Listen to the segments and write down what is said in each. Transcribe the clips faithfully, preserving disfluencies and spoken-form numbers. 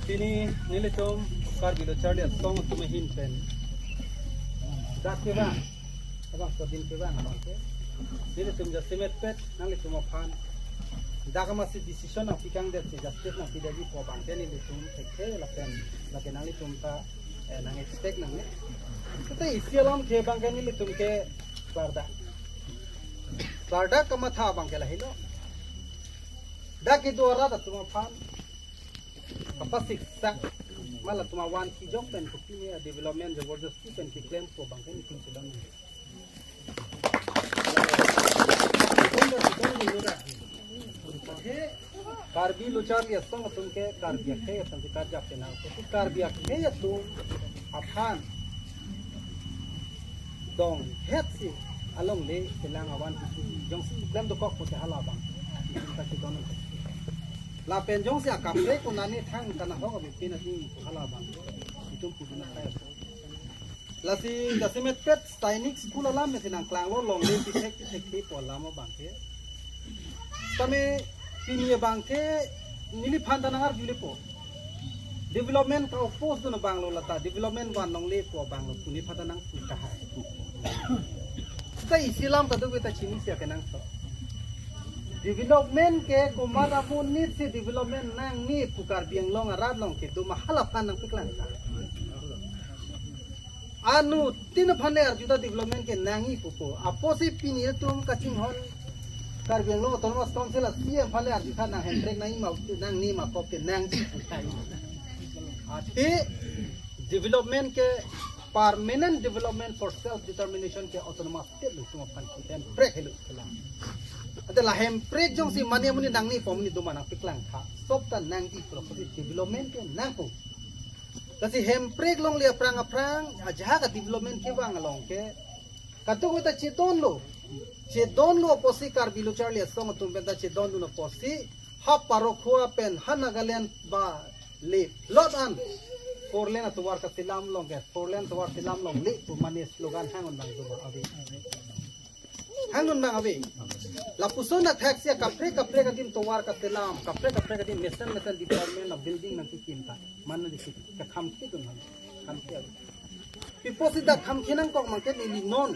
Pini nelitum Karbi Lo Charli Asong atum ahin pen dak kevang, abang sodin kevang abang ke, nelitum jasemet pet nanglitum aphan dak amatsi decision nangpikangdetsi justice nangpidetji pu abang ke nelitum thekthe lapen lake nanglitum ta, eh, nang expect nangne. Seta isi alam ke abang ke nelitum ke klardak, klardak kamatha abang ke lahelo. Dak kedo arat atum aphan kapasiksak, ma latum avan kejok pen kopine a-development jabardasti pen keklem pu abang ke nelitum chedon. Karbi Lo Charli Asong atum ke Karbi akhei atum ke karjap penang. Karbi akhei atum aphan donghetsi alongle kelang avan jongsi klem dokok pute hala abang. Lapen jongsi akaprek konane thang kanahok abipin ating hala abang. Itum pudun akai. Lasi jasemet pet Sainik School alam mesi nangklanglo longle pithek pithek the pu alam abang ke. Tame pini abang ke neliphan ta nangarjulepo. Development ka-oppose dun abang lo lata, development van longle pu abang lo pu neliphan ta nangpu tahai. Ta isi alam ta do ta chinisi akenangsot. Development ke komat amonit si development nangne pu Karbi Anglong arat along kedo ma hala aphan nangpeklang ta. Anuttin aphan le arju ta development ke nangji pupo. Apotsi pini atum kachinghon Karbi Anglong Autonomous Council a-C E M aphan le arju ta nang Hemprek nangji ma, nangji ma kok ke nangji pu tahai. Athe development ke permanent development for self determination ke autonomous state lo atum aphan ke Hemprek helo. Athe la Hemprek jongsi mane amonit nangji pu amonit do ma nangpeklang tha. Sob ta nangji pulo apotsi development ke nangpo. Lasi Hemprek longle aphrang aphrang ajahak a-development kevang along ke kadokave ta chedonlo. Chedonlo apotsi Karbi Lo Charli Asong atum pen ta chedondun apotsi ha Parokhowa pen ha Nagaland ba le lot an four lane atovar kaselam along ke, four lane atovar selam longle pu mane slogan hang-un abang do ma ave. Hang-un abang ave. Lapuson athaksi kaprek kaprek adim tovar kaselam, kaprek kaprek adim mesen mesen department a-building nangkekim ta. Mane disi kakhamkhe dun hang. Khamkhe ave. Pi apotsi dak khamkhe nangkok abang ke neli non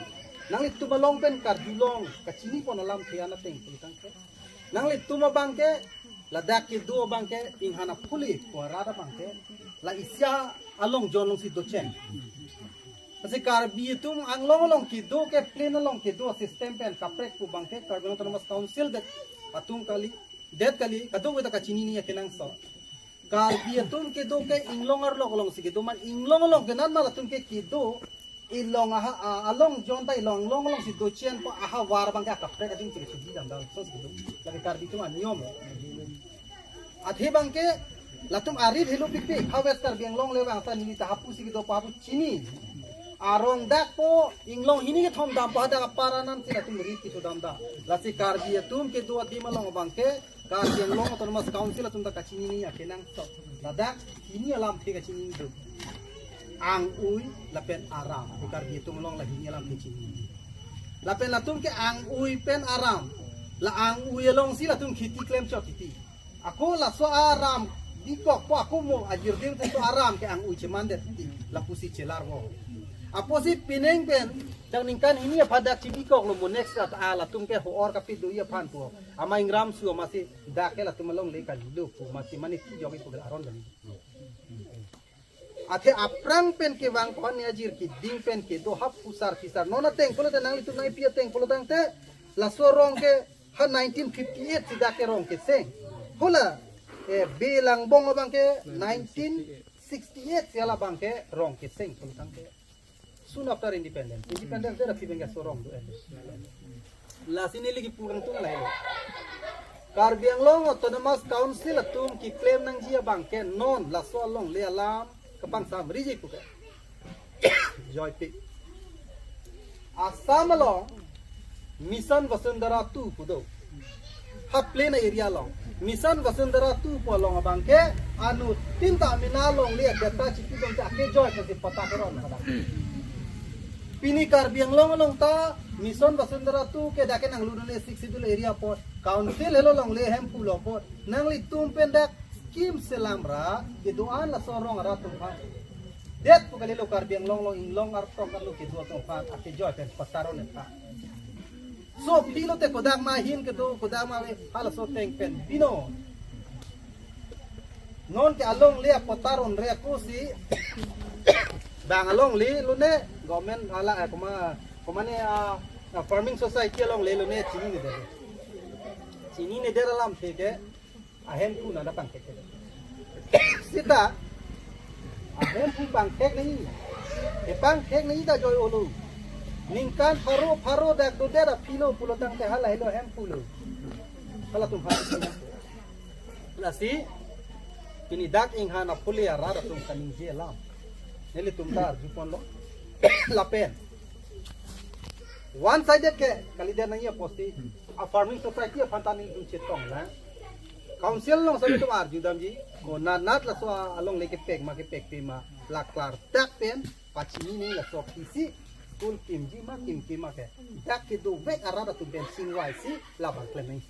nanglitum along pen karjulong kachinipon alamthe an ateng pulitang ke. Nanglitum abang ke ladak kedo abang ke inghan aphuli pu arat abang ke la isi along jon alongsi docheng. Lasi Karbi atum Anglong along kedo ke plain along kedo system pen kaprek pu abang ke Karbi Anglong Autonomous Council det atum kali, det kali, kadokave ta kachinine akenangsot. Karbi atum kedo ke inglong arlok alongsi kedo, man inglong along ke nan ma latum ke kedo, ilong aha, a, along jon ta ilong, inglong alongsi docheng pu ahavar abang ke akaprek adim si kechudi damdam sosi kedo. Lake Karbi atum aniyom. Athe abang ke latum arit helo pikpik, ha West Karbi Anglong le vang ta neli ta hapusi kedo pu hapu chini. Arong dak po inglong hini kethom dam pu hadak apar anan si latum rit kecho damdam. Lasi Karbi atum kedo adim along abang ke Karbi Anglong Autonomous Council atum ta kachinine akenangsot. Ladak hini alamthe kachinine do. Ang-ui lapen aram. Pu Karbi atum along la hini alamthe chinine. Lapen latum ke ang-ui pen aram. La ang-ui alongsi latum kheti klemchot titi. Ako laso aram bikok po ako mo ajirding te so aram ke ang-ui chemandet titi. Lapusi chelarvo. Apotsi pining pen dak ningkan hini aphan dak chibikoklo mo next at a latum ke ho-or kapit doji aphan pu. Ama ingram su amatsi dak ke latum alongle kalilo pu amatsi mane kejok ipo aron kali. Athe aphrang pen kevang ko-an ni ajir keding pen kedo ha phusar phisar. Non ateng pulo te nanglitum nangpi ateng pulo tangte laso arong ke ha nineteen fifty-eight si dak ke rong keseng. Hala, eh, Bey Langbong abang ke nineteen sixty-eight si hala abang ke rong keseng pulo tangte. Soon after independence. Independence day aphi abang ke laso arong do. Lasi neli kipu kangtung lahelo. Karbi Anglong Autonomous Council atum keklem nangji abang ke non laso alongle alam kapangsamriji pu ke. Joypik. Assam along Mission Vasundhara two pu do. Ha plain area along Mission Vasundhara two pu along abang ke anuttin ta amena alongle adata chipi dong ta akejoi kasi patta keron kada. Pini Karbi Anglong along ta Mission Vasundhara two ke dak ke nanglunone Sixth Schedule area apot. Council helo longle hem pulo apot. Nanglitum pen dak Kim selam ra, kedo-an laso arong arat atum aphan. Det pu kalilo Karbi Anglong along inglong artok arlo kedo atum aphan, akejoi pen patar un-e tha. So, pilo te kodak ma ahin kedo, kodak ma ave, halaso ateng pen pino. Non ke alongle apatar unre ako si, bang alongle lone, government hala, eh, koma, koma ne, ah, ah, farming society alongle lone, chinine det. Chinine det alamthe ke, ahemphu nangda pangthek. Seta, ahemphu pangthek nangji. Kepangthek nangji ta joi olo. Ningkan pharo pharo dak dodet aphi lo pulo tangte hala helo ahemphu lo. Halatum ha. Lasi, pini dak inghan apule arat atum kaningje alam. Nelitum ta arjuponlo. Lapen. One sided ke kalidet nangji apotsi, a farming society aphan ta nelitum chetonglang. Council along sa nelitum arjudamji, konat nat laso alongle kepek ma kepekpe ma, la klardak pen pachinine laso kisi, school kimji ma kimke ma ke. Dak kedovek arat atum pen chingvaisi, labang klem nangji.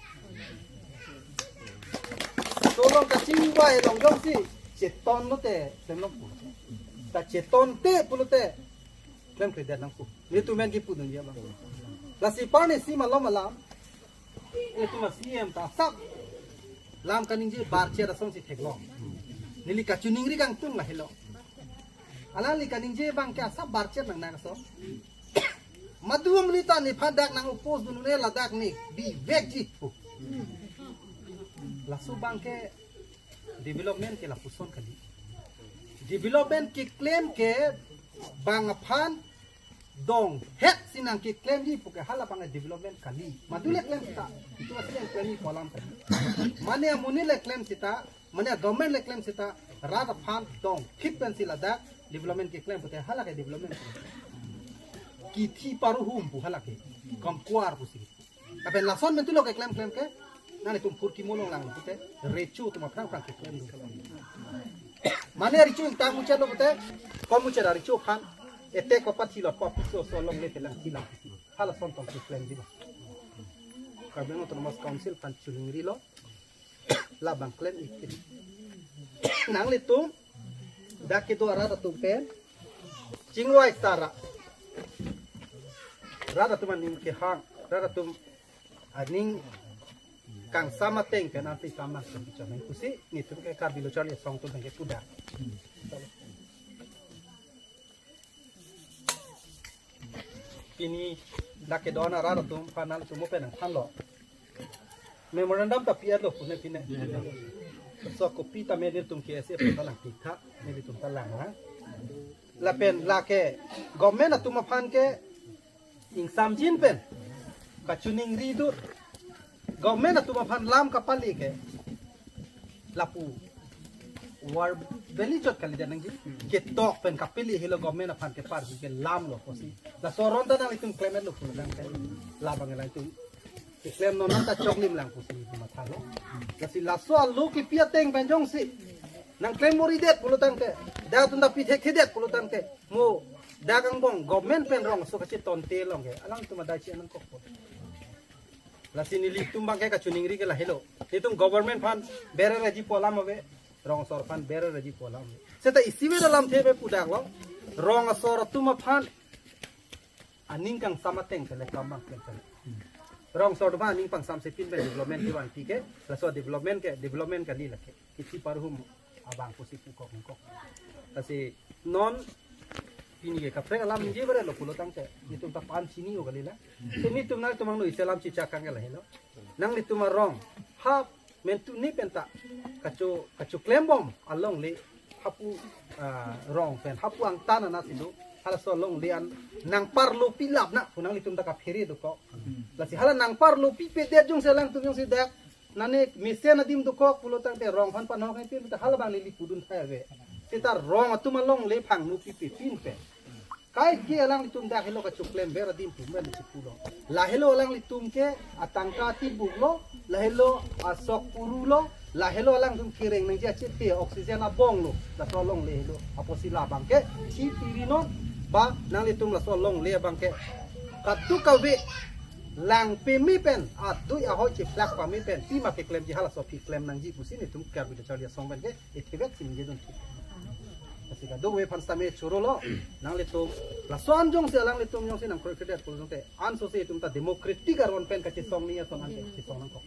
So along kachingvai along jongsi, cheton lote, klem nangpo. Ta chetonte pulote, klemkledet nangpo. Nelitum men kipudunji abang. Lasi parni si malom alam. Nelitum a-C M ta asap lam kaningje barchet asonsi theklong. Neli kachiningri kangtung lahelo. Alangli kaningje abang ke asap barchet nang nang ason. Madu amonit ta nephan dak nang-oppose dun un-e ladak ne bivekji pu. Laso abang ke development ke lapuson kali. Development keklem ke bang aphan donghet si nangkeklemji pu ke hala abang development kali. Madu le klem seta, itu asi yang klem pu alam kali. Mane amonit le klem seta, mane government le klem seta, rat aphan dongphit pensi ladak development keklem pute hala ke development. Kithi paruhum pu hala ke, kamkuar pusi. Lapen lason mentu lo keklem klem ke, nanglitum phurkimo longlang pute, recho atum aphrang aphrang keklem dun. Mane recho ingtang muchotlo pute, komuchot recho aphan, ete kopat chilot kopi so so longle telang chilang. Halason tong keklemji abang. Karbi Anglong Autonomous Council aphan chiningrilo, labang klem ikit. Nanglitum, dak kedo arat atum pen, chingvai sara. Rat atum aning kehang, rat atum aning kangsam ateng pen nanti sama kebichon nang pusi, nelitum ke Karbi Lo Charli Asong atum ke puda. Pini dak kedo-an arat atum aphan nangtum mo pen nangthanlo. Memorandum ta pi-etlo pune pine. So kopi ta me nelitum ke ase pen ta nangpitha, nelitum ta lang ha. Lapen lake government atum aphan ke ingsamjin pen kachiningri dun. Government atum aphan lam kapale ke lapu verbally chot kalidet nangji. Ketok pen kapale helo government aphan keparji ke lam lo pusi. Laso aron ta nanglitum klem-etlo pulo tangte, labang nangtum keklem non nang ta choklim lang pusi mathalo. Lasi laso alo kipi ateng pen jongsi nangklem moridet pulo tangte, dak atum ta pithekthe det pulo tangte, mo dak angbong government pen rong aso kachetonte along ke, alangtum adai chi nangkokpo. Lasi nelitum abang ke kachiningri ke lahelo. Nelitum government aphan bereraji pu alam ave, rong asor aphan bereraji pu alam ave. Seta isi me alamthe me pudaklo, rong asor atum aphan aning kangsam ateng kele kam abang kele. Rong asor atum aphan aning pangsamse pin pen development kevangji ke, laso development ke, development kali lake. Kithi paruhum abang pusi pukok nangkok. Lasi non pini ke kaprek alam ningje bare lo pulo tangte, nelitum ta pan chini o kali la. Te nelitum nangtum angno isi alam chichak kang ke lahelo. Nanglitum arong ha mentu ni pen ta kacho, kachoklem bom alongle hapu, ah, rong pen hapu angtan anat si do. Halaso alongle an nangparlo pilap na pu nanglitum ta kaphere dokok. Lasi hala nangparlo pipedet jongsi alangtum jongsi dak nane mesen adim dokok pulo tangte rong aphan panhok nangpin ta hala abang neli pudun thai ave. Seta rong atum alongle phangno pipe pin pen. Kaike alanglitum dak helo kachoklem ber adim pu men chipulo. Lahelo alanglitum ke atangka tibuk lo, lahelo asok puru lo, lahelo alangtum kereng nangji achete oxygen abong lo, laso alongle helo. Apotsi labang ke chipiri non ba nanglitum laso alongle abang ke kadokave Lang peme pen, adui ahoi cheplak pame pen, pima keklemji halaso aphi klem nangji pusi nelitum Karbi Lo Charli Asong pen ke, ithivek si ningjedun. Lasi kadokave aphan sitame choro lo, nanglitum, lason jongsi alanglitum jongsi nangkroikredet pulo jongte, ansose itum ta democratic aron pen kachesong ni ason ante, chesong nangkok.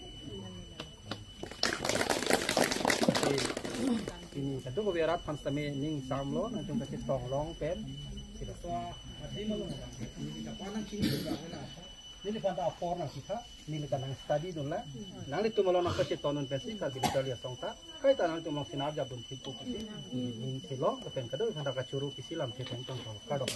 Pini kadokave arat aphan sitame ning samlo, nangtum kachetong long pen. Sila. Neli aphan ta apor nangketha, neli ta nang study dunlo. Nanglitum along nangkachetong dun pensi Karbi Lo Charli Asong ta. Kaita nangtum along sinar jap dun thip pu. Ning silo, lapen kadokave aphan ta kachoro pisi lam chetong tong tong. Kardom.